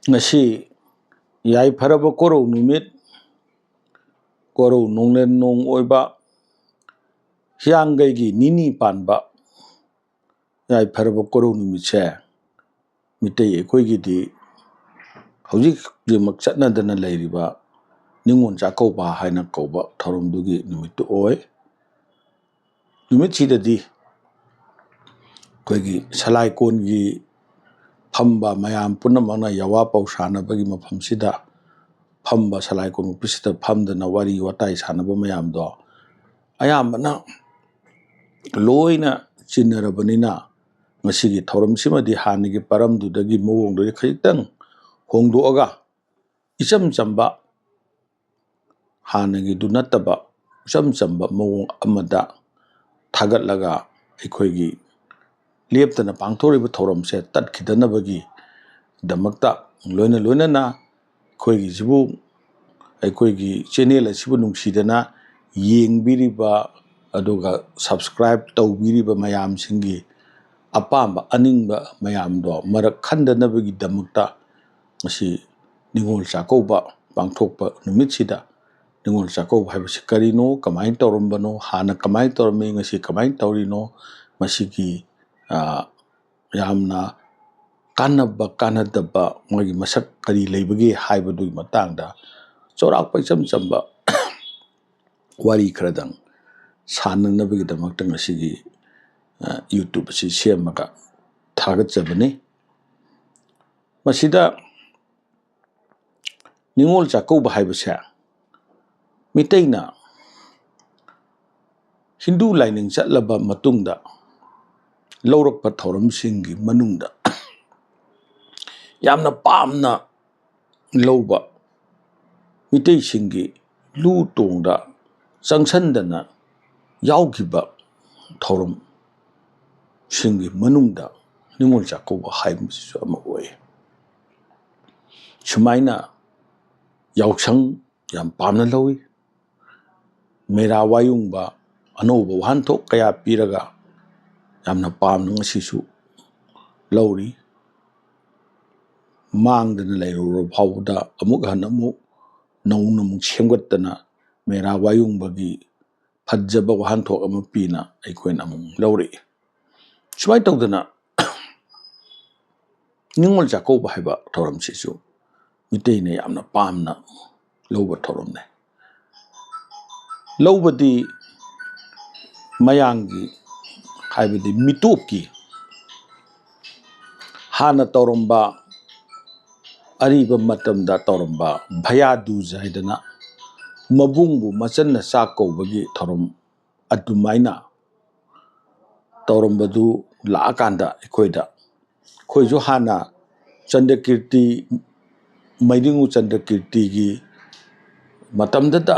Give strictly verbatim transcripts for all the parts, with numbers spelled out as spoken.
ꯉꯁꯤ ꯌꯥꯏꯐꯔꯕ ꯀꯣꯔꯧ ꯅꯨꯃꯤꯠ, ꯀꯣꯔꯧ ꯅꯣꯡꯂꯦꯟ ꯅꯣꯡ ꯑꯣꯏꯕ, ꯍꯤꯌꯥꯡꯒꯩꯒꯤ ꯅꯤꯅꯤ ꯄꯥꯟꯕ ꯌꯥꯏꯐꯔꯕ ꯀꯣꯔꯧ ꯅꯨꯃꯤꯠꯁꯦ ꯃꯤꯇꯩ ꯑꯩꯈꯣꯏꯒꯤꯗꯤ ꯍꯧꯖꯤꯛ ꯍꯧꯖꯤꯛꯃꯛ ꯆꯠꯅꯗꯅ ꯂꯩꯔꯤꯕ ꯅꯤꯉꯣꯜ ꯆꯥꯛꯀꯧꯕ ꯍꯥꯏꯅ ꯀꯧꯕ ꯊꯧꯔꯝꯗꯨꯒꯤ ꯅꯨꯃꯤꯠꯇꯨ ꯑꯣꯏ꯫ ꯅꯨꯃꯤꯠꯁꯤꯗꯗꯤ ꯑꯩꯈꯣꯏꯒꯤ ꯁꯂꯥꯏꯀꯣꯟꯒꯤ ꯐꯝꯕ ꯃꯌꯥꯝ ꯄꯨꯝꯅꯃꯛꯅ ꯌꯋꯥ ꯄꯧ ꯁꯥꯟꯅꯕꯒꯤ ꯃꯐꯝꯁꯤꯗ ꯐꯝꯕ, ꯁꯂꯥꯏꯀꯣꯟ ꯅꯨꯄꯤꯁꯤꯗ ꯐꯝꯗꯅ ꯋꯥꯔꯤ ꯋꯥꯇꯥꯏ ꯁꯥꯟꯅꯕ ꯃꯌꯥꯝꯗꯣ ꯑꯌꯥꯝꯕꯅ ꯂꯣꯏꯅ ꯆꯤꯟꯅꯔꯕꯅꯤꯅ, ꯉꯁꯤꯒꯤ ꯊꯧꯔꯝꯁꯤꯃꯗꯤ ꯍꯥꯟꯅꯒꯤ ꯄꯔꯝꯗꯨꯗꯒꯤ ꯃꯑꯣꯡꯗꯨꯗꯤ ꯈꯖꯤꯛꯇꯪ ꯍꯣꯡꯗꯣꯛꯑꯒ, ꯏꯆꯝ ꯆꯝꯕ, ꯍꯥꯟꯅꯒꯤꯗꯨ ꯅꯠꯇꯕ ꯏꯆꯝ ꯆꯝꯕ ꯃꯑꯣꯡ ꯑꯃꯗ ꯊꯥꯒꯠꯂꯒ, ꯑꯩꯈꯣꯏꯒꯤ ꯂꯦꯞꯇꯅ ꯄꯥꯡꯊꯣꯛꯂꯤꯕ ꯊꯧꯔꯝꯁꯦ ꯇꯠꯈꯤꯗꯅꯕꯒꯤꯗꯃꯛꯇ, ꯂꯣꯏꯅ ꯂꯣꯏꯅꯅ ꯑꯩꯈꯣꯏꯒꯤꯁꯤꯕꯨ, ꯑꯩꯈꯣꯏꯒꯤ ꯆꯦꯅꯦꯜ ꯑꯁꯤꯕꯨ ꯅꯨꯡꯁꯤꯗꯅ ꯌꯦꯡꯕꯤꯔꯤꯕ ꯑꯗꯨꯒ subscribe ꯇꯧꯕꯤꯔꯤꯕ ꯃꯌꯥꯝꯁꯤꯡꯒꯤ ꯑꯄꯥꯝꯕ ꯑꯅꯤꯡꯕ ꯃꯌꯥꯝꯗꯣ ꯃꯔꯛ ꯈꯟꯗꯅꯕꯒꯤꯗꯃꯛꯇ, ꯉꯁꯤ ꯅꯤꯉꯣꯜ ꯆꯥꯛꯀꯧꯕ ꯄꯥꯡꯊꯣꯛꯄ ꯅꯨꯃꯤꯠꯁꯤꯗ, ꯅꯤꯉꯣꯜ ꯆꯥꯛꯀꯧꯕ ꯍꯥꯏꯕꯁꯤ ꯀꯔꯤꯅꯣ, ꯀꯃꯥꯏꯅ ꯇꯧꯔꯝꯕꯅꯣ, ꯍꯥꯟꯅ ꯀꯃꯥꯏꯅ ꯇꯧꯔꯝꯃꯤ, ꯉꯁꯤ ꯀꯃꯥꯏꯅ ꯇꯧꯔꯤꯅꯣ, ꯃꯁꯤꯒꯤ, ꯑ, ꯌꯥꯝꯅ ꯀꯥꯟꯅꯕ ꯀꯥꯟꯅꯗꯕ, ꯃꯥꯒꯤ ꯃꯁꯛ ꯀꯔꯤ ꯂꯩꯕꯒꯦ ꯍꯥꯏꯕꯗꯨꯒꯤ ꯃꯇꯥꯡꯗ ꯆꯥꯎꯔꯥꯛꯄ ꯏꯆꯝ ꯆꯝꯕ ꯋꯥꯔꯤ ꯈꯔꯗꯪ ꯁꯥꯟꯅꯅꯕꯒꯤꯗꯃꯛꯇ ꯉꯁꯤꯒꯤ, ꯑ, YouTube ꯑꯁꯤ ꯁꯦꯝꯃꯒ ꯊꯥꯒꯠꯆꯕꯅꯤ꯫ ꯃꯁꯤꯗ ꯅꯤꯉꯣꯜ ꯆꯥꯛꯀꯧꯕ ꯍꯥꯏꯕꯁꯦ ꯃꯤꯇꯩꯅ ꯍꯤꯟꯗꯨ ꯂꯥꯏꯅꯤꯡ ꯆꯠꯂꯕ ꯃꯇꯨꯡꯗ ꯂꯧꯔꯛꯄ ꯊꯧꯔꯝꯁꯤꯡꯒꯤ ꯃꯅꯨꯡꯗ ꯌꯥꯝꯅ ꯄꯥꯝꯅ ꯂꯧꯕ, ꯃꯤꯇꯩꯁꯤꯡꯒꯤ ꯂꯨ ꯇꯣꯡꯗ ꯆꯪꯁꯟꯗꯅ ꯌꯥꯎꯈꯤꯕ ꯊꯧꯔꯝꯁꯤꯡꯒꯤ ꯃꯅꯨꯡꯗ ꯅꯤꯉꯣꯜ ꯆꯥꯛꯀꯧꯕ ꯍꯥꯏꯕꯁꯤꯁꯨ ꯑꯃ ꯑꯣꯏ꯫ ꯁꯨꯃꯥꯏꯅ ꯌꯥꯎꯁꯪ ꯌꯥꯝ ꯄꯥꯝꯅ ꯂꯧꯏ꯫ ꯃꯦꯔꯥ ꯋꯥꯌꯨꯡꯕ ꯑꯅꯧꯕ ꯋꯥꯍꯟꯊꯣꯛ ꯀꯌꯥ ꯄꯤꯔꯒ ꯌꯥꯝꯅ ꯄꯥꯝꯅ ꯉꯁꯤꯁꯨ ꯂꯧꯔꯤ꯫ ꯃꯥꯡꯗꯅ ꯂꯩꯔꯨꯔꯕ ꯐꯥꯎꯕꯗ ꯑꯃꯨꯛ ꯍꯟꯅ ꯑꯃꯨꯛ ꯅꯧꯅ ꯑꯃꯨꯛ ꯁꯦꯝꯒꯠꯇꯅ ꯃꯦꯔꯥ ꯋꯥꯌꯨꯡꯕꯒꯤ ꯐꯖꯕ ꯋꯥꯍꯟꯊꯣꯛ ꯑꯃ ꯄꯤꯅ ꯑꯩꯈꯣꯏꯅ ꯑꯃꯨꯛ ꯂꯧꯔꯛꯏ꯫ ꯁꯨꯃꯥꯏꯅ ꯇꯧꯗꯅ ꯅꯤꯉꯣꯜ ꯆꯥꯛꯀꯧꯕ ꯍꯥꯏꯕ ꯊꯧꯔꯝꯁꯤꯁꯨ ꯃꯤꯇꯩꯅ ꯌꯥꯝꯅ ꯄꯥꯝꯅ ꯂꯧꯕ ꯊꯧꯔꯝꯅꯤ꯫ ꯂꯧꯕꯗꯤ ꯃꯌꯥꯝꯒꯤ, ꯍꯥꯏꯕꯗꯤ ꯃꯤꯇꯣꯞꯀꯤ ꯍꯥꯟꯅ ꯇꯧꯔꯝꯕ, ꯑꯔꯤꯕ ꯃꯇꯝꯗ ꯇꯧꯔꯝꯕ ꯚꯌꯥꯗꯨꯖ ꯍꯥꯏꯗꯅ ꯃꯕꯨꯡꯕꯨ ꯃꯆꯟꯅ ꯆꯥꯛ ꯀꯧꯕꯒꯤ ꯊꯧꯔꯝ ꯑꯗꯨꯃꯥꯏꯅ ꯇꯧꯔꯝꯕꯗꯨ ꯂꯥꯛꯑꯀꯥꯟꯗ ꯑꯩꯈꯣꯏꯗ, ꯑꯩꯈꯣꯏꯁꯨ ꯍꯥꯟꯅ ꯆꯟꯗ꯭ꯔꯀꯤꯔꯇꯤ, ꯃꯩꯗꯤꯡꯉꯨ ꯆꯟꯗ꯭ꯔꯀꯤꯔꯇꯤꯒꯤ ꯃꯇꯝꯗꯇ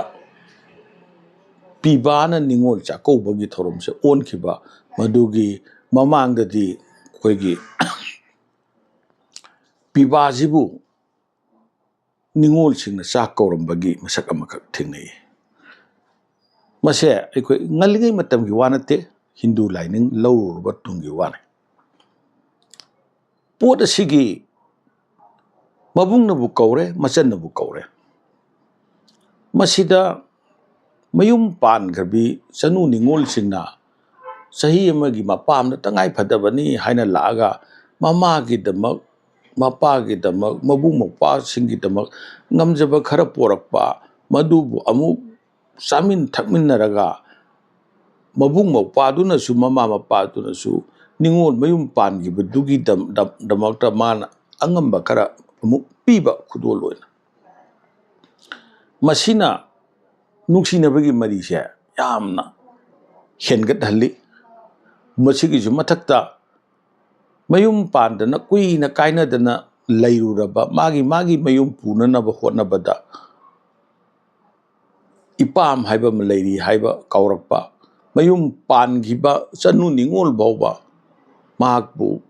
ꯄꯤꯕꯥꯅ ꯅꯤꯉꯣꯜ ꯆꯥꯛꯀꯧꯕꯒꯤ ꯊꯧꯔꯝꯁꯦ ꯑꯣꯟꯈꯤꯕ, ꯃꯗꯨꯒꯤ ꯃꯃꯥꯡꯗꯗꯤ ꯑꯩꯈꯣꯏꯒꯤ ꯄꯤꯕꯥꯁꯤꯕꯨ ꯅꯤꯉꯣꯜꯁꯤꯡꯅ ꯆꯥꯛ ꯀꯧꯔꯝꯕꯒꯤ ꯃꯁꯛ ꯑꯃꯈꯛ ꯊꯦꯡꯅꯩ꯫ ꯃꯁꯦ ꯑꯩꯈꯣꯏ ꯉꯜꯂꯤꯉꯩ ꯃꯇꯝꯒꯤ ꯋꯥ ꯅꯠꯇꯦ, ꯍꯤꯟꯗꯨ ꯂꯥꯏꯅꯤꯡ ꯂꯧꯔꯨꯔꯕ ꯇꯨꯡꯒꯤ ꯋꯥꯅꯤ꯫ ꯄꯣꯠ ꯑꯁꯤꯒꯤ ꯃꯕꯨꯡꯅꯕꯨ ꯀꯧꯔꯦ, ꯃꯆꯟꯅꯕꯨ ꯀꯧꯔꯦ꯫ ꯃꯁꯤꯗ ꯃꯌꯨꯝ ꯄꯥꯟꯈ꯭ꯔꯕꯤ ꯆꯅꯨ ꯅꯤꯉꯣꯜꯁꯤꯡꯅ ꯆꯍꯤ ꯑꯃꯒꯤ ꯃꯄꯥꯝꯗ ꯇꯉꯥꯏ ꯐꯗꯕꯅꯤ ꯍꯥꯏꯅ ꯂꯥꯛꯑꯒ ꯃꯃꯥꯒꯤꯗꯃꯛ, ꯃꯄꯥꯒꯤꯗꯃꯛ, ꯃꯕꯨꯡ ꯃꯧꯄ꯭ꯋꯥꯁꯤꯡꯒꯤꯗꯃꯛ ꯉꯝꯖꯕ ꯈꯔ ꯄꯣꯔꯛꯄ, ꯃꯗꯨꯕꯨ ꯑꯃꯨꯛ ꯆꯥꯃꯤꯟ ꯊꯛꯃꯤꯟꯅꯔꯒ ꯃꯕꯨꯡ ꯃꯧꯄ꯭ꯋꯥꯗꯨꯅꯁꯨ ꯃꯃꯥ ꯃꯄꯥꯗꯨꯅꯁꯨ ꯅꯤꯉꯣꯜ ꯃꯌꯨꯝ ꯄꯥꯟꯈꯤꯕꯗꯨꯒꯤ ꯗꯝ-, ꯗꯝ-, ꯗꯃꯛꯇ ꯃꯥꯅ ꯑꯉꯝꯕ ꯈꯔ ꯑꯃꯨꯛ ꯄꯤꯕ ꯈꯨꯗꯣꯜ ꯑꯣꯏꯅ꯫ ꯃꯁꯤꯅ ꯅꯨꯡꯁꯤꯅꯕꯒꯤ ꯃꯔꯤꯁꯦ ꯌꯥꯝꯅ ꯍꯦꯟꯒꯠꯍꯜꯂꯤ꯫ ꯃꯁꯤꯒꯤꯁꯨ ꯃꯊꯛꯇ ꯃꯌꯨꯝ ꯄꯥꯟꯗꯅ ꯀꯨꯏꯅ ꯀꯥꯏꯅꯗꯅ ꯂꯩꯔꯨꯔꯕ ꯃꯥꯒꯤ ꯃꯥꯒꯤ ꯃꯌꯨꯝ ꯄꯨꯅꯅꯕ ꯍꯣꯠꯅꯕꯗ ꯏꯄꯥꯝ ꯍꯥꯏꯕ ꯑꯃ ꯂꯩꯔꯤ ꯍꯥꯏꯕ ꯀꯥꯎꯔꯛꯄ, ꯃꯌꯨꯝ ꯄꯥꯟꯈꯤꯕ ꯆꯅꯨ ꯅꯤꯉꯣꯜ ꯐꯥꯎꯕ ꯃꯍꯥꯛꯄꯨ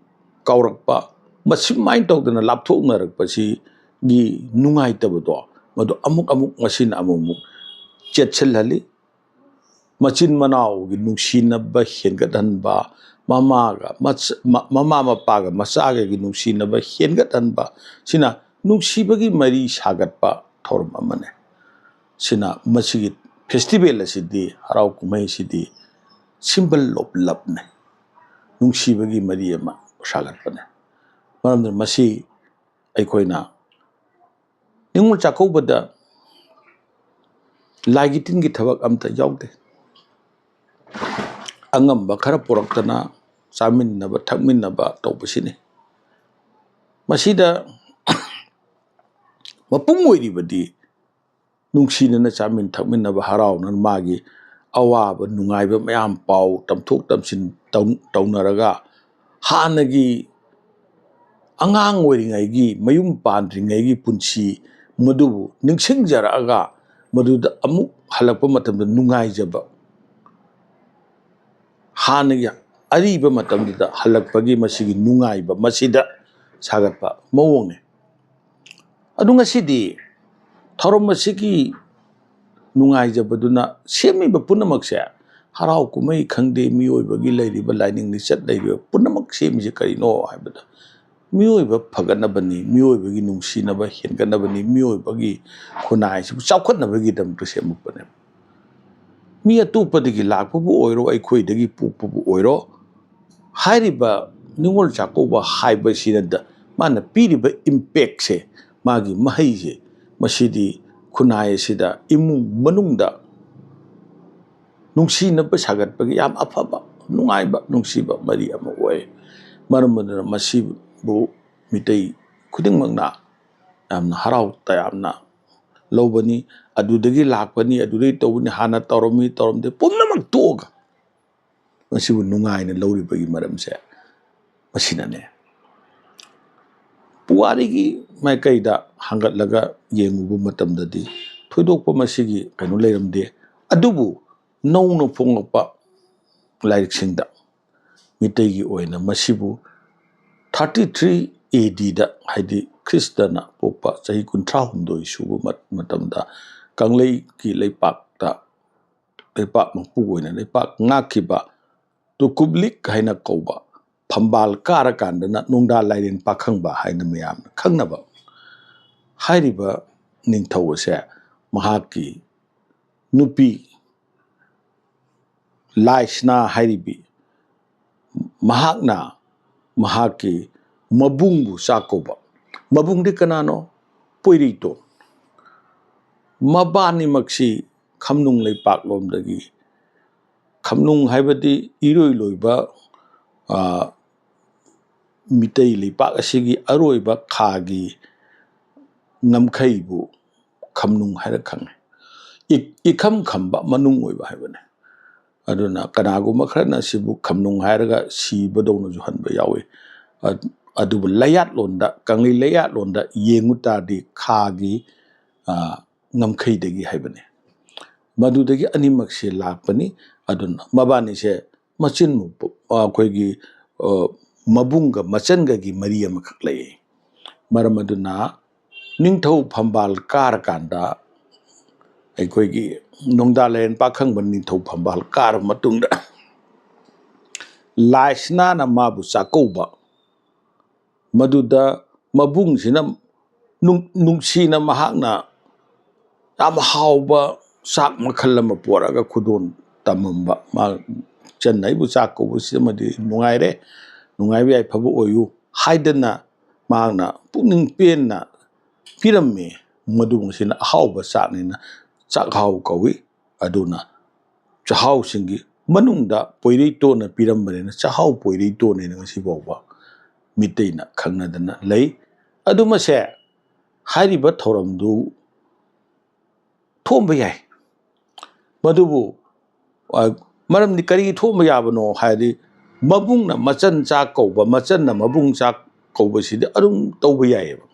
ꯀꯥꯎꯔꯛꯄ, ꯃꯁꯨꯃꯥꯏꯅ ꯇꯧꯗꯅ ꯂꯥꯞꯊꯣꯛꯅꯔꯛꯄꯁꯤꯒꯤ ꯅꯨꯡꯉꯥꯏꯇꯕꯗꯣ, ꯃꯗꯨ ꯑꯃꯨꯛ ꯑꯃꯨꯛ ꯃꯁꯤꯅ ꯑꯃꯨꯛ ꯑꯃꯨꯛ ꯆꯦꯠꯁꯤꯜꯍꯜꯂꯤ꯫ ꯃꯆꯤꯟ ꯃꯅꯥꯎꯒꯤ ꯅꯨꯡꯁꯤꯅꯕ ꯍꯦꯟꯒꯠꯍꯟꯕ, ꯃꯃꯥꯒ ꯃꯆ-, ꯃ-, ꯃꯃꯥ ꯃꯄꯥꯒ ꯃꯆꯥꯒꯒꯤ ꯅꯨꯡꯁꯤꯅꯕ ꯍꯦꯟꯒꯠꯍꯟꯕ, ꯁꯤꯅ ꯅꯨꯡꯁꯤꯕꯒꯤ ꯃꯔꯤ ꯁꯥꯒꯠꯄ ꯊꯧꯔꯝ ꯑꯃꯅꯤ꯫ ꯁꯤꯅ ꯃꯁꯤꯒꯤ festival ꯑꯁꯤꯗꯤ, ꯍꯔꯥꯎ ꯀꯨꯝꯍꯩꯁꯤꯗꯤ symbol of loveꯅꯤ, ꯅꯨꯡꯁꯤꯕꯒꯤ ꯃꯔꯤ ꯑꯃ ꯁꯥꯒꯠꯄꯅꯤ꯫ ꯃꯔꯝꯗꯤ ꯃꯁꯤ ꯑꯩꯈꯣꯏꯅ ꯅꯤꯉꯣꯜ ꯆꯥꯛꯀꯧꯕꯗ ꯂꯥꯏꯒꯤ ꯇꯤꯟꯒꯤ ꯊꯕꯛ ꯑꯝꯇ ꯌꯥꯎꯗꯦ꯫ ꯑꯉꯝꯕ ꯈꯔ ꯄꯨꯔꯛꯇꯅ ꯆꯥꯃꯤꯟꯅꯕ ꯊꯛꯃꯤꯟꯅꯕ ꯇꯧꯕꯁꯤꯅꯤ꯫ ꯃꯁꯤꯗ ꯃꯄꯨꯝ ꯑꯣꯏꯔꯤꯕꯗꯤ ꯅꯨꯡꯁꯤꯅꯅ ꯆꯥꯃꯤꯟ ꯊꯛꯃꯤꯟꯅꯕ, ꯍꯔꯥꯎꯅ ꯃꯥꯒꯤ ꯑꯋꯥꯕ ꯅꯨꯡꯉꯥꯏꯕ ꯃꯌꯥꯝ ꯄꯥꯎ ꯇꯝꯊꯣꯛ ꯇꯝꯁꯤꯟ ꯇꯧ-, ꯇꯧꯅꯔꯒ, ꯍꯥꯟꯅꯒꯤ ꯑꯉꯥꯡ ꯑꯣꯏꯔꯤꯉꯩꯒꯤ, ꯃꯌꯨꯝ ꯄꯥꯟꯗ꯭ꯔꯤꯉꯩꯒꯤ ꯄꯨꯟꯁꯤ ꯃꯗꯨꯕꯨ ꯅꯤꯡꯁꯤꯡꯖꯔꯛꯑꯒ, ꯃꯗꯨꯗ ꯑꯃꯨꯛ ꯍꯜꯂꯛꯄ ꯃꯇꯝꯗ ꯅꯨꯡꯉꯥꯏꯖꯕ, ꯍꯥꯟꯅꯒꯤ ꯑꯔꯤꯕ ꯃꯇꯝꯗꯨꯗ ꯍꯜꯂꯛꯄꯒꯤ ꯃꯁꯤꯒꯤ ꯅꯨꯡꯉꯥꯏꯕ, ꯃꯁꯤꯗ ꯁꯥꯒꯠꯄ ꯃꯑꯣꯡꯅꯤ꯫ ꯑꯗꯨ ꯉꯁꯤꯗꯤ ꯊꯧꯔꯝ ꯑꯁꯤꯒꯤ ꯅꯨꯡꯉꯥꯏꯖꯕꯗꯨꯅ ꯁꯦꯝꯃꯤꯕ ꯄꯨꯝꯅꯃꯛꯁꯦ, ꯍꯔꯥꯎ ꯀꯨꯝꯍꯩ ꯈꯪꯗꯦ, ꯃꯤꯑꯣꯏꯕꯒꯤ ꯂꯩꯔꯤꯕ ꯂꯥꯏꯅꯤꯡ ꯂꯤꯆꯠ ꯂꯩꯔꯤꯕ ꯄꯨꯝꯅꯃꯛ ꯁꯦꯝꯃꯤꯁꯦ ꯀꯔꯤꯅꯣ ꯍꯥꯏꯕꯗ, ꯃꯤꯑꯣꯏꯕ ꯐꯒꯠꯅꯕꯅꯤ, ꯃꯤꯑꯣꯏꯕꯒꯤ ꯅꯨꯡꯁꯤꯅꯕ ꯍꯦꯟꯒꯠꯅꯕꯅꯤ, ꯃꯤꯑꯣꯏꯕꯒꯤ ꯈꯨꯟꯅꯥꯏꯁꯤꯕꯨ ꯆꯥꯎꯈꯠꯅꯕꯒꯤꯗꯃꯛꯇ ꯁꯦꯝꯃꯛꯄꯅꯦꯕ꯫ ꯃꯤ ꯑꯇꯣꯞꯄꯗꯒꯤ ꯂꯥꯛꯄꯕꯨ ꯑꯣꯏꯔꯣ, ꯑꯩꯈꯣꯏꯗꯒꯤ ꯄꯣꯛꯄꯕꯨ ꯑꯣꯏꯔꯣ, ꯍꯥꯏꯔꯤꯕ ꯅꯤꯉꯣꯜ ꯆꯥꯛꯀꯧꯕ ꯍꯥꯏꯕꯁꯤꯗ ꯃꯥꯅ ꯄꯤꯔꯤꯕ impactꯁꯦ, ꯃꯥꯒꯤ ꯃꯍꯩꯁꯦ, ꯃꯁꯤꯗꯤ ꯈꯨꯟꯅꯥꯏ ꯑꯁꯤꯗ, ꯏꯃꯨꯡ ꯃꯅꯨꯡꯗ ꯅꯨꯡꯁꯤꯅꯕ ꯁꯥꯒꯠꯄꯒꯤ ꯌꯥꯝ ꯑꯐꯕ, ꯅꯨꯡꯉꯥꯏꯕ, ꯅꯨꯡꯁꯤꯕ ꯃꯔꯤ ꯑꯃ ꯑꯣꯏ꯫ ꯃꯔꯝ ꯑꯗꯨꯅ ꯃꯁꯤꯕꯨ ꯃꯤꯇꯩ ꯈꯨꯗꯤꯡꯃꯛꯅ ꯌꯥꯝꯅ ꯍꯔꯥꯎ ꯇꯌꯥꯝꯅ ꯂꯧꯕꯅꯤ꯫ ꯑꯗꯨꯗꯒꯤ ꯂꯥꯛꯄꯅꯤ, ꯑꯗꯨꯗꯒꯤ ꯇꯧꯕꯅꯤ, ꯍꯥꯟꯅ ꯇꯧꯔꯝꯃꯤ, ꯇꯧꯔꯝꯗꯦ, ꯄꯨꯝꯅꯃꯛ ꯇꯣꯛꯑꯒ ꯃꯁꯤꯕꯨ ꯅꯨꯡꯉꯥꯏꯅ ꯂꯧꯔꯤꯕꯒꯤ ꯃꯔꯝꯁꯦ ꯃꯁꯤꯅꯅꯦ꯫ ꯄꯨꯋꯥꯔꯤꯒꯤ ꯃꯥꯏꯀꯩꯗ ꯍꯪꯒꯠꯂꯒ ꯌꯦꯡꯉꯨꯕ ꯃꯇꯝꯗꯗꯤ ꯊꯣꯏꯗꯣꯛꯄ ꯃꯁꯤꯒꯤ ꯀꯩꯅꯣ ꯂꯩꯔꯝꯗꯦ꯫ ꯑꯗꯨꯕꯨ ꯅꯧꯅ ꯐꯣꯡꯂꯛꯄ ꯂꯥꯏꯔꯤꯛꯁꯤꯡꯗ ꯃꯤꯇꯩꯒꯤ ꯑꯣꯏꯅ ꯃꯁꯤꯕꯨ thirty three A Dꯗ, ꯍꯥꯏꯗꯤ ꯈ꯭ꯔꯤꯁꯇꯅ ꯄꯣꯛꯄ ꯆꯍꯤ ꯀꯨꯟꯊ꯭ꯔꯥ ꯍꯨꯝꯗꯣꯏ ꯁꯨꯕ ꯃ-, ꯃꯇꯝꯗ ꯀꯪꯂꯩꯒꯤ ꯂꯩꯄꯥꯛꯇ, ꯂꯩꯄꯥꯛ ꯃꯄꯨ ꯑꯣꯏꯅ ꯂꯩꯄꯥꯛ ꯉꯥꯛꯈꯤꯕ ꯇꯨꯀꯨꯞꯂꯤꯛ ꯍꯥꯏꯅ ꯀꯧꯕ, ꯐꯝꯕꯥꯜ ꯀꯥꯔꯀꯥꯟꯗꯅ ꯅꯣꯡꯗꯥ ꯂꯥꯏꯔꯦꯟ ꯄꯥꯈꯪꯕ ꯍꯥꯏꯅ ꯃꯌꯥꯝꯅ ꯈꯪꯅꯕ ꯍꯥꯏꯔꯤꯕ ꯅꯤꯡꯊꯧ ꯑꯁꯦ ꯃꯍꯥꯛꯀꯤ ꯅꯨꯄꯤ ꯂꯥꯏꯁꯅꯥ ꯍꯥꯏꯔꯤꯕꯤ, ꯃꯍꯥꯛꯅ ꯃꯍꯥꯛꯀꯤ ꯃꯕꯨꯡꯕꯨ ꯆꯥꯛ ꯀꯧꯕ꯫ ꯃꯕꯨꯡꯗꯤ ꯀꯅꯥꯅꯣ? ꯄꯣꯏꯔꯩꯇꯣꯟ꯫ ꯃꯕꯥꯅꯤꯃꯛꯁꯤ ꯈꯝꯅꯨꯡ ꯂꯩꯄꯥꯛꯂꯣꯝꯗꯒꯤ, ꯈꯝꯅꯨꯡ ꯍꯥꯏꯕꯗꯤ ꯏꯔꯣꯏ ꯂꯣꯏꯕ, ꯑ, ꯃꯤꯇꯩ ꯂꯩꯄꯥꯛ ꯑꯁꯤꯒꯤ ꯑꯔꯣꯏꯕ ꯈꯥꯒꯤ ꯉꯝꯈꯩꯕꯨ ꯈꯝꯅꯨꯡ ꯍꯥꯏꯔ ꯈꯪꯉꯤ꯫ ꯏ-, ꯏꯈꯝ ꯈꯝꯕ ꯃꯅꯨꯡ ꯑꯣꯏꯕ ꯍꯥꯏꯕꯅꯤ꯫ ꯑꯗꯨꯅ ꯀꯅꯥꯒꯨꯝꯕ ꯈꯔꯅ ꯁꯤꯕꯨ ꯈꯝꯅꯨꯡ ꯍꯥꯏꯔꯒ ꯁꯤꯕꯗꯧꯅꯁꯨ ꯍꯟꯕ ꯌꯥꯎꯏ꯫ ꯑ-, ꯑꯗꯨꯕꯨ ꯂꯩꯌꯥꯠꯂꯣꯟꯗ, ꯀꯪꯂꯩ ꯂꯩꯌꯥꯠꯂꯣꯟꯗ ꯌꯦꯡꯉꯨ ꯇꯥꯔꯗꯤ ꯈꯥꯒꯤ, ꯑ, ꯉꯝꯈꯩꯗꯒꯤ ꯍꯥꯏꯕꯅꯤ꯫ ꯃꯗꯨꯗꯒꯤ ꯑꯅꯤꯃꯛꯁꯦ ꯂꯥꯛꯄꯅꯤ꯫ ꯑꯗꯨꯅ ꯃꯕꯥꯅꯤꯁꯦ ꯃꯆꯤꯟ ꯃ-, ꯑꯩꯈꯣꯏꯒꯤ, ꯑ, ꯃꯕꯨꯡꯒ ꯃꯆꯟꯒꯒꯤ ꯃꯔꯤ ꯑꯃꯈꯛ ꯂꯩ꯫ ꯃꯔꯝ ꯑꯗꯨꯅ ꯅꯤꯡꯊꯧ ꯐꯝꯕꯥꯜ ꯀꯥꯔꯀꯥꯟꯗ ꯑꯩꯈꯣꯏꯒꯤ ꯅꯣꯡꯗꯥ ꯂꯥꯏꯔꯦꯟ ꯄꯥꯈꯪꯕ ꯅꯤꯡꯊꯧ ꯐꯝꯕꯥꯜ ꯀꯥꯔꯕ ꯃꯇꯨꯡꯗ ꯂꯥꯏꯁꯅꯥꯅ ꯃꯥꯕꯨ ꯆꯥꯛꯀꯧꯕ, ꯃꯗꯨꯗ ꯃꯕꯨꯡꯁꯤꯅ ꯅꯨꯡ-, ꯅꯨꯡꯁꯤꯅ ꯃꯍꯥꯛꯅ ꯌꯥꯝ ꯍꯥꯎꯕ ꯆꯥꯛ ꯃꯈꯜ ꯑꯃ ꯄꯣꯔꯛꯑꯒ ꯈꯨꯗꯣꯜ ꯇꯝꯃꯝꯕ꯫ ꯃꯥ, "ꯏꯆꯟ, ꯑꯩꯕꯨ ꯆꯥꯛ ꯀꯧꯕꯁꯤꯃꯗꯤ ꯅꯨꯡꯉꯥꯏꯔꯦ, ꯅꯨꯡꯉꯥꯏꯕ ꯌꯥꯏꯐꯕ ꯑꯣꯏꯌꯨ" ꯍꯥꯏꯗꯅ ꯃꯍꯥꯛꯅ ꯄꯨꯛꯅꯤꯡ ꯄꯦꯟꯅ ꯄꯤꯔꯝꯃꯤ꯫ ꯃꯗꯨ ꯃꯁꯤꯅ ꯑꯍꯥꯎꯕ ꯆꯥꯛꯅꯤꯅ ꯆꯥꯛꯍꯥꯎ ꯀꯧꯏ꯫ ꯑꯗꯨꯅ ꯆꯥꯛꯍꯥꯎꯁꯤꯡꯒꯤ ꯃꯅꯨꯡꯗ ꯄꯣꯏꯔꯩꯇꯣꯟꯅ ꯄꯤꯔꯝꯕꯅꯤꯅ ꯆꯥꯛꯍꯥꯎ ꯄꯣꯏꯔꯩꯇꯣꯟ ꯍꯥꯏꯅ ꯉꯁꯤ ꯐꯥꯎꯕ ꯃꯤꯇꯩꯅ ꯈꯪꯅꯗꯅ ꯂꯩ꯫ ꯑꯗꯨꯃꯁꯦ ꯍꯥꯏꯔꯤꯕ ꯊꯧꯔꯝꯗꯨ ꯊꯣꯛꯑꯝꯕ ꯌꯥꯏ꯫ ꯃꯗꯨꯕꯨ, ꯑ, ꯃꯔꯝꯗꯤ ꯀꯔꯤꯒꯤ ꯊꯣꯛꯑꯝꯕ ꯌꯥꯕꯅꯣ ꯍꯥꯏꯔꯗꯤ, ꯃꯕꯨꯡꯅ ꯃꯆꯟ ꯆꯥꯛ ꯀꯧꯕ, ꯃꯆꯟꯅ ꯃꯕꯨꯡ ꯆꯥꯛ ꯀꯧꯕꯁꯤꯗꯤ ꯑꯗꯨꯝ ꯇꯧꯕ ꯌꯥꯏꯑꯕ꯫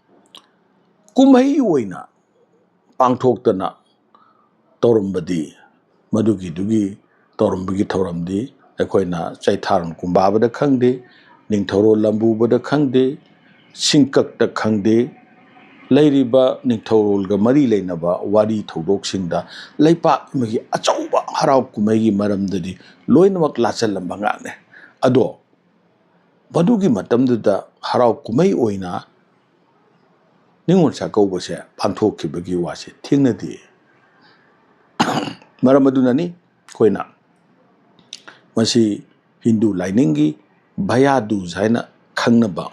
ꯀꯨꯝꯍꯩ ꯑꯣꯏꯅ ꯄꯥꯡꯊꯣꯛꯇꯅ ꯇꯧꯔꯝꯕꯗꯤ, ꯃꯗꯨꯒꯤꯗꯨꯒꯤ ꯇꯧꯔꯝꯕꯒꯤ ꯊꯧꯔꯝꯗꯤ ꯑꯩꯈꯣꯏꯅ ꯆꯩꯊꯥꯔꯣꯟ ꯀꯨꯝꯕꯥꯕꯗ ꯈꯪꯗꯦ, ꯅꯤꯡꯊꯧꯔꯣꯜ ꯂꯝꯕꯨꯕꯗ ꯈꯪꯗꯦ, ꯁꯤꯡꯀꯛꯇ ꯈꯪꯗꯦ, ꯂꯩꯔꯤꯕ ꯅꯤꯡꯊꯧꯔꯣꯜꯒ ꯃꯔꯤ ꯂꯩꯅꯕ ꯋꯥꯔꯤ ꯊꯧꯗꯣꯛꯁꯤꯡꯗ ꯂꯩꯄꯥꯛ ꯑꯃꯒꯤ ꯑꯆꯧꯕ ꯍꯔꯥꯎ ꯀꯨꯝꯍꯩꯒꯤ ꯃꯔꯝꯗꯗꯤ ꯂꯣꯏꯅꯃꯛ ꯂꯥꯆꯜꯂꯝꯕ ꯉꯥꯛꯅꯦ꯫ ꯑꯗꯣ ꯃꯗꯨꯒꯤ ꯃꯇꯝꯗꯨꯗ ꯍꯔꯥꯎ ꯀꯨꯝꯍꯩ ꯑꯣꯏꯅ ꯅꯤꯉꯣꯜ ꯆꯥꯛꯀꯧꯕꯁꯦ ꯄꯥꯡꯊꯣꯛꯈꯤꯕꯒꯤ ꯋꯥꯁꯦ ꯊꯦꯡꯅꯗꯦ꯫ ꯃꯔꯝ ꯑꯗꯨꯅꯅꯤ ꯑꯩꯈꯣꯏꯅ ꯃꯁꯤ ꯍꯤꯟꯗꯨ ꯂꯥꯏꯅꯤꯡꯒꯤ ꯚꯌꯥꯗꯨꯖ ꯍꯥꯏꯅ ꯈꯪꯅꯕ,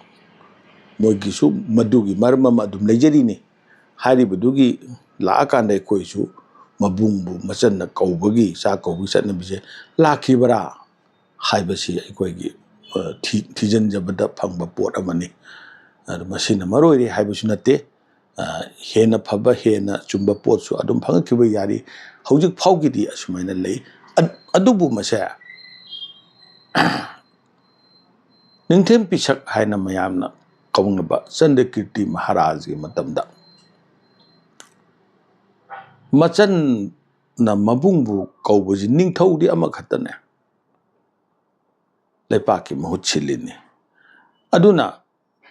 ꯃꯣꯏꯒꯤꯁꯨ ꯃꯗꯨꯒꯤ ꯃꯔꯝ ꯑꯃ ꯑꯗꯨꯝ ꯂꯩꯖꯔꯤꯅꯤ꯫ ꯍꯥꯏꯔꯤꯕꯗꯨꯒꯤ ꯂꯥꯛꯑꯀꯥꯟꯗ ꯑꯩꯈꯣꯏꯁꯨ ꯃꯕꯨꯡꯕꯨ ꯃꯆꯟꯅ ꯀꯧꯕꯒꯤ, ꯆꯥꯛ ꯀꯧꯕꯒꯤ ꯆꯠꯅꯕꯤꯁꯦ ꯂꯥꯛꯈꯤꯕ꯭ꯔꯥ ꯍꯥꯏꯕꯁꯤ ꯑꯩꯈꯣꯏꯒꯤ, ꯑ, ꯊꯤ-, ꯊꯤꯖꯤꯟꯖꯕꯗ ꯐꯪꯕ ꯄꯣꯠ ꯑꯃꯅꯤ꯫ ꯑꯗꯨ ꯃꯁꯤꯅ ꯃꯔꯨ ꯑꯣꯏꯔꯦ ꯍꯥꯏꯕꯁꯨ ꯅꯠꯇꯦ꯫ ꯑ, ꯍꯦꯟꯅ ꯐꯕ, ꯍꯦꯟꯅ ꯆꯨꯝꯕ ꯄꯣꯠꯁꯨ ꯑꯗꯨꯝ ꯐꯪꯉꯛꯈꯤꯕ ꯌꯥꯔꯤ꯫ ꯍꯧꯖꯤꯛ ꯐꯥꯎꯒꯤꯗꯤ ꯑꯁꯨꯃꯥꯏꯅ ꯂꯩ꯫ ꯑ-, ꯑꯗꯨꯕꯨ ꯃꯁꯦ ꯅꯤꯡꯊꯦꯝ ꯄꯤꯁꯛ ꯍꯥꯏꯅ ꯃꯌꯥꯝꯅ ꯀꯧꯅꯕ ꯆꯟꯗ꯭ꯔꯀꯤꯔꯇꯤ ꯃꯍꯥꯔꯥꯖꯒꯤ ꯃꯇꯝꯗ ꯃꯆꯟꯅ ꯃꯕꯨꯡꯕꯨ ꯀꯧꯕꯁꯤ ꯅꯤꯡꯊꯧꯗꯤ ꯑꯃꯈꯛꯇꯅꯦ ꯂꯩꯄꯥꯛꯀꯤ ꯃꯍꯨꯠ ꯁꯤꯜꯂꯤꯅꯤ꯫ ꯑꯗꯨꯅ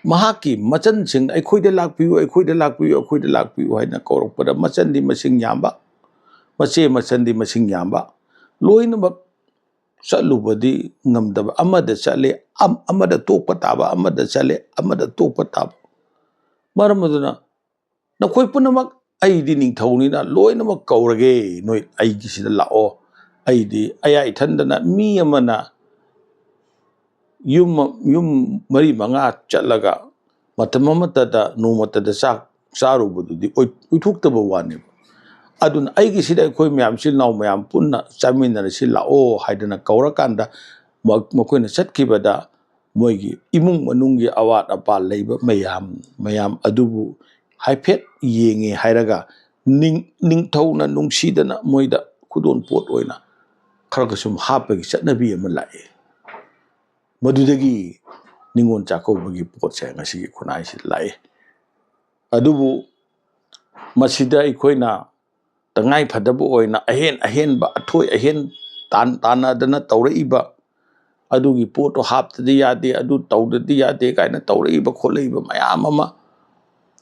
ꯃꯍꯥꯛꯀꯤ ꯃꯆꯟꯁꯤꯡ "ꯑꯩꯈꯣꯏꯗ ꯂꯥꯛꯄꯤꯌꯨ, ꯑꯩꯈꯣꯏꯗ ꯂꯥꯛꯄꯤꯌꯨ, ꯑꯩꯈꯣꯏꯗ ꯂꯥꯛꯄꯤꯌꯨ" ꯍꯥꯏꯅ ꯀꯧꯔꯛꯄꯗ ꯃꯆꯟꯗꯤ ꯃꯁꯤꯡ ꯌꯥꯝꯕ, ꯃꯆꯦ ꯃꯆꯟꯗꯤ ꯃꯁꯤꯡ ꯌꯥꯝꯕ, ꯂꯣꯏꯅꯃꯛ ꯆꯠꯂꯨꯕꯗꯤ ꯉꯝꯗꯕ, ꯑꯃꯗ ꯆꯠꯂꯦ, ꯑꯝ-, ꯑꯃꯗ ꯇꯣꯛꯄ ꯇꯥꯕ, ꯑꯃꯗ ꯆꯠꯂꯦ, ꯑꯃꯗ ꯇꯣꯛꯄ ꯇꯥꯕ꯫ ꯃꯔꯝ ꯑꯗꯨꯅ ꯅꯈꯣꯏ ꯄꯨꯝꯅꯃꯛ ꯑꯩꯗꯤ ꯅꯤꯡꯊꯧꯅꯤꯅ ꯂꯣꯏꯅꯃꯛ ꯀꯧꯔꯒꯦ, ꯅꯣꯏ ꯑꯩꯒꯤꯁꯤꯗ ꯂꯥꯛꯑꯣ꯫ ꯑꯩꯗꯤ ꯑꯩꯍꯥꯛ ꯏꯊꯟꯗꯅ, ꯃꯤ ꯑꯃꯅ ꯌꯨꯝ, ꯌꯨꯝ ꯃꯔꯤ ꯃꯉꯥ ꯆꯠꯂꯒ ꯃꯇꯝ ꯑꯃꯠꯇꯗ, ꯅꯣꯡꯃꯇꯗ ꯆꯥꯛ ꯆꯥꯔꯨꯕꯗꯨꯗꯤ ꯑꯣꯏ-, ꯑꯣꯏꯊꯣꯛꯇꯕ ꯋꯥꯅꯦꯕ꯫ ꯑꯗꯨꯅ ꯑꯩꯒꯤꯁꯤꯗ ꯑꯩꯈꯣꯏ ꯃꯌꯥꯝ, ꯏꯆꯤꯜ ꯏꯅꯥꯎ ꯃꯌꯥꯝ ꯄꯨꯟꯅ ꯆꯥꯃꯤꯟꯅꯔꯁꯤ ꯂꯥꯛꯑꯣ ꯍꯥꯏꯗꯅ ꯀꯧꯔꯀꯥꯟꯗ ꯃ-, ꯃꯈꯣꯏꯅ ꯆꯠꯈꯤꯕꯗ ꯃꯣꯏꯒꯤ ꯏꯃꯨꯡ ꯃꯅꯨꯡꯒꯤ ꯑꯋꯥꯠ ꯑꯄꯥ ꯂꯩꯕ ꯃꯌꯥꯝ, ꯃꯌꯥꯝ ꯑꯗꯨꯕꯨ ꯍꯥꯏꯐꯦꯠ ꯌꯦꯡꯉꯦ ꯍꯥꯏꯔꯒ ꯅꯤꯡ-, ꯅꯤꯡꯊꯧꯅ ꯅꯨꯡꯁꯤꯗꯅ ꯃꯣꯏꯗ ꯈꯨꯗꯣꯜ ꯄꯣꯠ ꯑꯣꯏꯅ ꯈꯔ ꯈ ꯁꯨꯝ ꯍꯥꯞꯄꯒꯤ ꯆꯠꯅꯕꯤ ꯑꯃ ꯂꯥꯛꯑꯦ꯫ ꯃꯗꯨꯗꯒꯤ ꯅꯤꯉꯣꯜ ꯆꯥꯛꯀꯧꯕꯒꯤ ꯄꯣꯠꯁꯦ ꯉꯁꯤꯒꯤ ꯈꯨꯟꯅꯥꯏꯁꯤꯗ ꯂꯥꯛꯑꯦ꯫ ꯑꯗꯨꯕꯨ ꯃꯁꯤꯗ ꯑꯩꯈꯣꯏꯅ ꯇꯉꯥꯏ ꯐꯗꯕ ꯑꯣꯏꯅ ꯑꯍꯦꯟ ꯑꯍꯦꯟꯕ, ꯑꯊꯣꯏ ꯑꯍꯦꯟ ꯇꯥꯟ-, ꯇꯥꯟꯅꯗꯅ ꯇꯧꯔꯛꯏꯕ, ꯑꯗꯨꯒꯤ ꯄꯣꯠꯇꯣ ꯍꯥꯞꯇꯗꯤ ꯌꯥꯗꯦ, ꯑꯗꯨ ꯇꯧꯗꯗꯤ ꯌꯥꯗꯦ ꯀꯥꯏꯅ ꯇꯧꯔꯛꯏꯕ ꯈꯣꯠꯂꯛꯏꯕ ꯃꯌꯥꯝ ꯑꯃ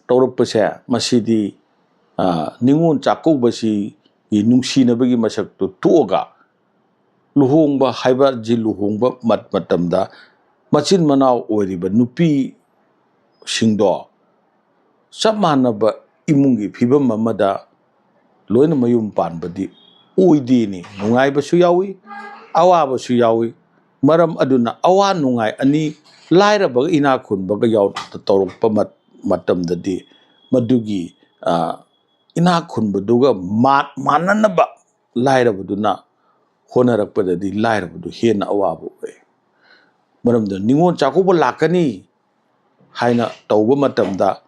ꯇꯧꯔꯛꯄꯁꯦ, ꯃꯁꯤꯗꯤ, ꯑ, ꯅꯤꯉꯣꯜ ꯆꯥꯛꯀꯧꯕꯁꯤ ꯅꯨꯡꯁꯤꯅꯕꯒꯤ ꯃꯁꯛꯇꯨ ꯇꯣꯛꯑꯒ ꯂꯨꯍꯣꯡꯕ ꯍꯥꯏꯕꯁꯤ ꯂꯨꯍꯣꯡꯕ ꯃꯠ- ꯃꯇꯝꯗ ꯃꯆꯤꯟ ꯃꯅꯥꯎ ꯑꯣꯏꯔꯤꯕ ꯅꯨꯄꯤꯁꯤꯡꯗꯣ ꯆꯞ ꯃꯥꯟꯅꯕ ꯏꯃꯨꯡꯒꯤ ꯐꯤꯕꯝ ꯑꯃꯗ ꯂꯣꯏꯅ ꯃꯌꯨꯝ ꯄꯥꯟꯕꯗꯤ ꯑꯣꯏꯗꯦꯅꯤ꯫ ꯅꯨꯡꯉꯥꯏꯕꯁꯨ ꯌꯥꯎꯏ, ꯑꯋꯥꯕꯁꯨ ꯌꯥꯎꯏ꯫ ꯃꯔꯝ ꯑꯗꯨꯅ ꯑꯋꯥ ꯅꯨꯡꯉꯥꯏ ꯑꯅꯤ, ꯂꯥꯏꯔꯕꯒ ꯏꯅꯥꯛ ꯈꯨꯟꯕꯒ ꯌꯥꯎ ꯇꯧꯔꯛꯄ ꯃꯠ- ꯃꯇꯝꯗꯗꯤ ꯃꯗꯨꯒꯤ, ꯑ, ꯏꯅꯥꯛ ꯈꯨꯟꯕꯗꯨꯒ ꯃꯥ- ꯃꯥꯟꯅꯅꯕ ꯂꯥꯏꯔꯕꯗꯨꯅ ꯍꯣꯠꯅꯔꯛꯄꯗꯗꯤ ꯂꯥꯏꯔꯕꯗꯨ ꯍꯦꯟꯅ ꯑꯋꯥꯕ ꯑꯣꯏ꯫ ꯃꯔꯝꯗ ꯅꯤꯉꯣꯜ ꯆꯥꯛꯀꯧꯕ ꯂꯥꯛꯀꯅꯤ ꯍꯥꯏꯅ ꯇꯧꯕ ꯃꯇꯝꯗ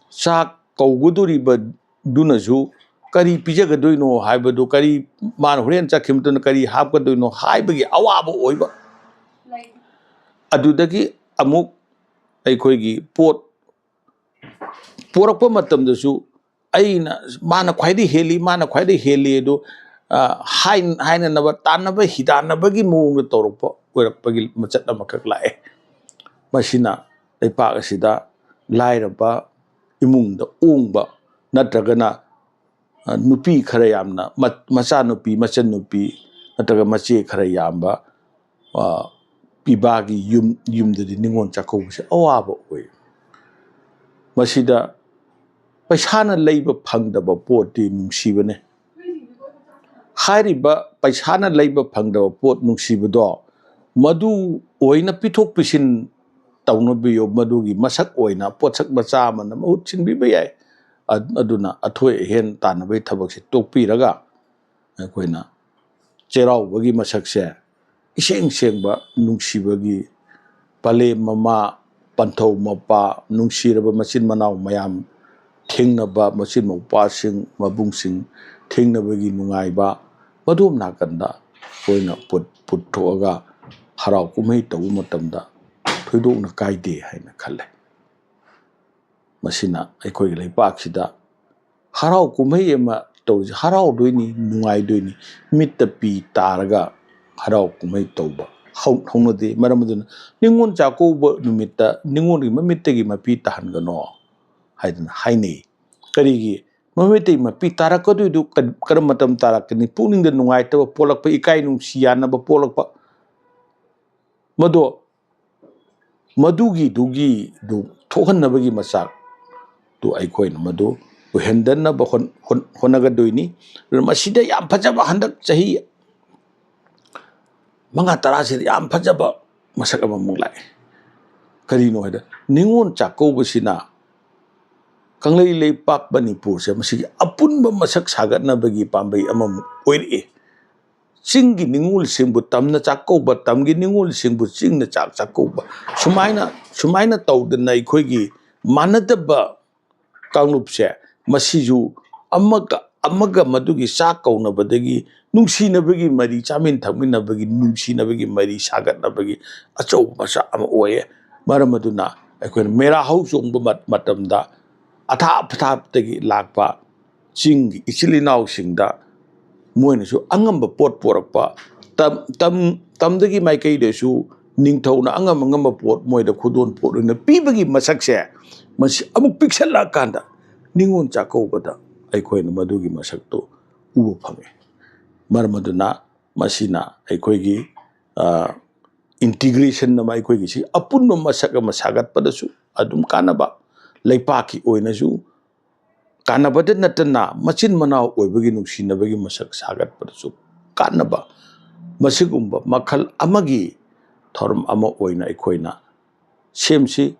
ꯆꯥꯛ ꯀꯧꯒꯗꯣꯔꯤꯕꯗꯨꯅꯁꯨ ꯀꯔꯤ ꯄꯤꯖꯒꯗꯣꯏꯅꯣ ꯍꯥꯏꯕꯗꯨ, ꯀꯔꯤ, ꯃꯥꯅ ꯍꯣꯔꯦꯟ ꯆꯠꯈꯤꯕ ꯃꯇꯝꯗ ꯀꯔꯤ ꯍꯥꯞꯀꯗꯣꯏꯅꯣ ꯍꯥꯏꯕꯒꯤ ꯑꯋꯥꯕ ꯑꯣꯏꯕ꯫ ꯑꯗꯨꯗꯒꯤ ꯑꯃꯨꯛ ꯑꯩꯈꯣꯏꯒꯤ ꯄꯣꯠ ꯄꯣꯔꯛꯄ ꯃꯇꯝꯗꯁꯨ ꯑꯩꯅ, ꯃꯥꯅ ꯈ꯭ꯋꯥꯏꯗꯒꯤ ꯍꯦꯜꯂꯤ, ꯃꯥꯅ ꯈ꯭ꯋꯥꯏꯗꯒꯤ ꯍꯦꯜꯂꯤ ꯑꯗꯨ, ꯑ, ꯍꯥꯏ- ꯍꯥꯏꯅꯅꯕ, ꯇꯥꯟꯅꯕ ꯍꯤꯗꯥꯟꯅꯕꯒꯤ ꯃꯑꯣꯡꯗ ꯇꯧꯔꯛꯄ ꯑꯣꯏꯔꯛꯄꯒꯤ ꯃꯆꯠ ꯑꯃꯈꯛ ꯂꯥꯛꯑꯦ꯫ ꯃꯁꯤꯅ ꯂꯩꯄꯥꯛ ꯑꯁꯤꯗ ꯂꯥꯏꯔꯕ ꯏꯃꯨꯡꯗ ꯑꯣꯡꯕ ꯅꯠꯇ꯭ꯔꯒꯅ, ꯑ, ꯅꯨꯄꯤ ꯈꯔ ꯌꯥꯝꯅ, ꯃ- ꯃꯆꯥꯅꯨꯄꯤ, ꯃꯆꯟꯅꯨꯄꯤ ꯅꯠꯇ꯭ꯔꯒ ꯃꯆꯦ ꯈꯔ ꯌꯥꯝꯕ, ꯑ, ꯄꯤꯕꯥꯒꯤ ꯌꯨꯝ, ꯌꯨꯝꯗꯗꯤ ꯅꯤꯉꯣꯜ ꯆꯥꯛꯀꯧꯕꯁꯦ ꯑꯋꯥꯕ ꯑꯣꯏ꯫ ꯃꯁꯤꯗ ꯄꯩꯁꯥꯅ ꯂꯩꯕ ꯐꯪꯗꯕ ꯄꯣꯠꯇꯤ ꯅꯨꯡꯁꯤꯕꯅꯦ꯫ ꯍꯥꯏꯔꯤꯕ ꯄꯩꯁꯥꯅ ꯂꯩꯕ ꯐꯪꯗꯕ ꯄꯣꯠ ꯅꯨꯡꯁꯤꯕꯗꯣ ꯃꯗꯨ ꯑꯣꯏꯅ ꯄꯤꯊꯣꯛ ꯄꯤꯁꯤꯟ ꯇꯧꯅꯕꯤꯌꯨ꯫ ꯃꯗꯨꯒꯤ ꯃꯁꯛ ꯑꯣꯏꯅ ꯄꯣꯠꯁꯛ ꯃꯆꯥ ꯑꯃꯅ ꯃꯍꯨꯠ ꯁꯤꯟꯕꯤꯕ ꯌꯥꯏ꯫ ꯑ- ꯑꯗꯨꯅ ꯑꯊꯣꯏ ꯑꯍꯦꯟ ꯇꯥꯟꯅꯕꯒꯤ ꯊꯕꯛꯁꯦ ꯇꯣꯛꯄꯤꯔꯒ ꯑꯩꯈꯣꯏꯅ ꯆꯩꯔꯥꯎꯕꯒꯤ ꯃꯁꯛꯁꯦ ꯏꯁꯦꯡ ꯁꯦꯡꯕ ꯅꯨꯡꯁꯤꯕꯒꯤ ꯄꯂꯦꯝ ꯃꯃꯥ, ꯄꯟꯊꯧ ꯃꯄꯥ, ꯅꯨꯡꯁꯤꯔꯕ ꯃꯆꯤꯟ ꯃꯅꯥꯎ ꯃꯌꯥꯝ ꯊꯦꯡꯅꯕ, ꯃꯆꯤꯟ ꯃꯧꯄ꯭ꯋꯥꯁꯤꯡ, ꯃꯕꯨꯡꯁꯤꯡ ꯊꯦꯡꯅꯕꯒꯤ ꯅꯨꯡꯉꯥꯏꯕ, ꯃꯗꯣꯝ ꯅꯥꯀꯟꯗ ꯑꯩꯈꯣꯏꯅ ꯄꯨꯠ- ꯄꯨꯊꯣꯛꯑꯒ ꯍꯔꯥꯎ ꯀꯨꯝꯍꯩ ꯇꯧꯕ ꯃꯇꯝꯗ ꯊꯣꯏꯗꯣꯛꯅ ꯀꯥꯏꯗꯦ ꯍꯥꯏꯅ ꯈꯜꯂꯦ꯫ ꯃꯁꯤꯅ ꯑꯩꯈꯣꯏꯒꯤ ꯂꯩꯄꯥꯛꯁꯤꯗ ꯍꯔꯥꯎ ꯀꯨꯝꯍꯩ ꯑꯃ ꯇꯧꯔꯤꯁꯦ, ꯍꯔꯥꯎꯗꯣꯏꯅꯤ, ꯅꯨꯡꯉꯥꯏꯗꯣꯏꯅꯤ, ꯃꯤꯠꯇ ꯄꯤ ꯇꯥꯔꯒ ꯍꯔꯥꯎ ꯀꯨꯝꯍꯩ ꯇꯧꯕ ꯍꯧ- ꯍꯧꯅꯗꯦ꯫ ꯃꯔꯝ ꯑꯗꯨꯅ ꯅꯤꯉꯣꯜ ꯆꯥꯛꯀꯧꯕ ꯅꯨꯃꯤꯠꯇ ꯅꯤꯉꯣꯜꯒꯤ ꯃꯃꯤꯠꯇꯒꯤ ꯃꯄꯤ ꯇꯥꯍꯟꯒꯅꯣ ꯍꯥꯏꯗꯅ ꯍꯥꯏꯅꯩ꯫ ꯀꯔꯤꯒꯤ? ꯃꯃꯩꯇꯩ ꯃꯄꯤ ꯇꯥꯔꯛꯀꯗꯣꯏꯗꯨ ꯀ-, ꯀꯔꯝꯕ ꯃꯇꯝ ꯇꯥꯔꯛꯀꯅꯤ? ꯄꯨꯛꯅꯤꯡꯗ ꯅꯨꯡꯉꯥꯏꯇꯕ ꯄꯣꯛꯂꯛꯄ, ꯏꯀꯥꯏ ꯅꯨꯡꯁꯤ ꯌꯥꯅꯕ ꯄꯣꯛꯂꯛꯄ, ꯃꯗꯣ, ꯃꯗꯨꯒꯤꯗꯨꯒꯤꯗꯨ ꯊꯣꯛꯍꯟꯅꯕꯒꯤ ꯃꯆꯥꯛꯇꯨ ꯑꯩꯈꯣꯏꯅ ꯃꯗꯨ ꯑꯣꯏꯍꯟꯗꯅꯕ ꯍꯣꯠ-, ꯍꯣꯠ-, ꯍꯣꯠꯅꯒꯗꯣꯏꯅꯤ꯫ ꯑꯗꯨꯅ ꯃꯁꯤꯗ ꯌꯥꯝ ꯐꯖꯕ, ꯍꯟꯗꯛ ꯆꯍꯤ ꯃꯉꯥ ꯇꯔꯥꯁꯤꯗ ꯌꯥꯝ ꯐꯖꯕ ꯃꯁꯛ ꯑꯃꯃꯨꯛ ꯂꯥꯛꯑꯦ꯫ ꯀꯔꯤꯅꯣ ꯍꯥꯏꯗ, ꯅꯤꯉꯣꯜ ꯆꯥꯛꯀꯧꯕꯁꯤꯅ ꯀꯪꯂꯩ ꯂꯩꯄꯥꯛ ꯃꯅꯤꯄꯨꯔꯁꯦ ꯃꯁꯤꯒꯤ ꯑꯄꯨꯟꯕ ꯃꯁꯛ ꯁꯥꯒꯠꯅꯕꯒꯤ ꯄꯥꯝꯕꯩ ꯑꯃꯃꯨꯛ ꯑꯣꯏꯔꯛꯑꯦ꯫ ꯆꯤꯡꯒꯤ ꯅꯤꯉꯣꯜꯁꯤꯡꯕꯨ ꯇꯝꯅ ꯆꯥꯛꯀꯧꯕ, ꯇꯝꯒꯤ ꯅꯤꯉꯣꯜꯁꯤꯡꯕꯨ ꯆꯤꯡꯅ ꯆꯥꯛ ꯆꯥꯛꯀꯧꯕ, ꯁꯨꯃꯥꯏꯅ, ꯁꯨꯃꯥꯏꯅ ꯇꯧꯗꯅ ꯑꯩꯈꯣꯏꯒꯤ ꯃꯥꯟꯅꯗꯕ ꯀꯥꯡꯂꯨꯞꯁꯦ, ꯃꯁꯤꯁꯨ ꯑꯃꯒ ꯑꯃꯒ ꯃꯗꯨꯒꯤ ꯆꯥꯛ ꯀꯧꯅꯕꯗꯒꯤ ꯅꯨꯡꯁꯤꯅꯕꯒꯤ ꯃꯔꯤ, ꯆꯥꯃꯤꯟ ꯊꯛꯃꯤꯟꯅꯕꯒꯤ ꯅꯨꯡꯁꯤꯅꯕꯒꯤ ꯃꯔꯤ ꯁꯥꯒꯠꯅꯕꯒꯤ ꯑꯆꯧꯕ ꯃꯆꯥꯛ ꯑꯃ ꯑꯣꯏꯌꯦ꯫ ꯃꯔꯝ ꯑꯗꯨꯅ ꯑꯩꯈꯣꯏꯅ ꯃꯦꯔꯥ ꯍꯧ ꯆꯣꯡꯕ ꯃꯠ-, ꯃꯇꯝꯗ ꯑꯊꯥꯞ ꯑꯊꯥꯞꯇꯒꯤ ꯂꯥꯛꯄ ꯆꯤꯡꯒꯤ ꯏꯆꯤꯜ ꯏꯅꯥꯎꯁꯤꯡꯗ ꯃꯣꯏꯅꯁꯨ ꯑꯉꯝꯕ ꯄꯣꯠ ꯄꯣꯔꯛꯄ, ꯇꯝ-, ꯇꯝ-, ꯇꯝꯗꯒꯤ ꯃꯥꯏꯀꯩꯗꯁꯨ ꯅꯤꯡꯊꯧꯅ ꯑꯉꯝ ꯑꯉꯝꯕ ꯄꯣꯠ ꯃꯣꯏꯗ ꯈꯨꯗꯣꯜ ꯄꯣꯠ ꯑꯣꯏꯅ ꯄꯤꯕꯒꯤ ꯃꯁꯛꯁꯦ, ꯃꯁꯤ ꯑꯃꯨꯛ ꯄꯤꯛꯁꯜꯂꯛꯑꯀꯥꯟꯗ ꯅꯤꯉꯣꯜ ꯆꯥꯛꯀꯧꯕꯗ ꯑꯩꯈꯣꯏꯅ ꯃꯗꯨꯒꯤ ꯃꯁꯛꯇꯨ ꯎꯕ ꯐꯪꯉꯦ꯫ ꯃꯔꯝ ꯑꯗꯨꯅ ꯃꯁꯤꯅ ꯑꯩꯈꯣꯏꯒꯤ, ꯑ, integration ꯑꯃ, ꯑꯩꯈꯣꯏꯒꯤ ꯁꯤ ꯑꯄꯨꯟꯕ ꯃꯁꯛ ꯑꯃ ꯁꯥꯒꯠꯄꯗꯁꯨ ꯑꯗꯨꯝ ꯀꯥꯟꯅꯕ, ꯂꯩꯄꯥꯛꯀꯤ ꯑꯣꯏꯅꯁꯨ ꯀꯥꯟꯅꯕꯗ ꯅꯠꯇꯅ ꯃꯆꯤꯟ ꯃꯅꯥꯎ ꯑꯣꯏꯕꯒꯤ ꯅꯨꯡꯁꯤꯅꯕꯒꯤ ꯃꯁꯛ ꯁꯥꯒꯠꯄꯗꯁꯨ ꯀꯥꯟꯅꯕ, ꯃꯁꯤꯒꯨꯝꯕ ꯃꯈꯜ ꯑꯃꯒꯤ ꯊꯧꯔꯝ ꯑꯃ ꯑꯣꯏꯅ ꯑꯩꯈꯣꯏꯅ ꯁꯦꯝꯁꯤ꯫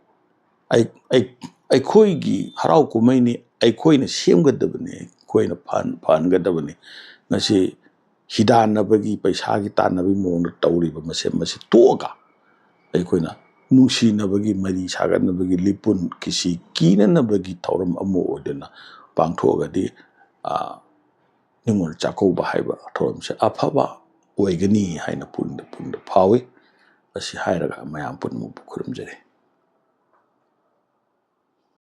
ꯑꯩ-, ꯑꯩ-, ꯑꯩꯈꯣꯏꯒꯤ ꯍꯔꯥꯎ ꯀꯨꯝꯍꯩꯅꯤ, ꯑꯩꯈꯣꯏꯅ ꯁꯦꯝꯒꯗꯕꯅꯤ, ꯑꯩꯈꯣꯏꯅ ꯐꯍꯟ-, ꯐꯍꯟꯒꯗꯕꯅꯤ꯫ ꯉꯁꯤ ꯍꯤꯗꯥꯟꯅꯕꯒꯤ, ꯄꯩꯁꯥꯒꯤ ꯇꯥꯟꯅꯕꯒꯤ ꯃꯑꯣꯡꯗ ꯇꯧꯔꯤꯕ ꯃꯁꯦ, ꯃꯁꯤ ꯇꯣꯛꯑꯒ ꯑꯩꯈꯣꯏꯅ ꯅꯨꯡꯁꯤꯅꯕꯒꯤ, ꯃꯔꯤ ꯁꯥꯒꯠꯅꯕꯒꯤ, ꯂꯤꯄꯨꯟ ꯀꯤꯁꯤ ꯀꯤꯅꯅꯕꯒꯤ ꯊꯧꯔꯝ ꯑꯃ ꯑꯣꯏꯗꯨꯅ ꯄꯥꯡꯊꯣꯛꯑꯒꯗꯤ, ꯑ, ꯅꯤꯉꯣꯜ ꯆꯥꯛꯀꯧꯕ ꯍꯥꯏꯕ ꯊꯧꯔꯝꯁꯦ ꯑꯐꯕ ꯑꯣꯏꯒꯅꯤ ꯍꯥꯏꯅ ꯄꯨꯛꯅꯤꯡꯗ, ꯄꯨꯛꯅꯤꯡꯗ ꯐꯥꯎꯏ꯫ ꯑꯁꯤ ꯍꯥꯏꯔꯒ ꯃꯌꯥꯝ ꯄꯨꯝꯅꯃꯛꯄꯨ ꯈꯨꯔꯨꯝꯖꯔꯤ꯫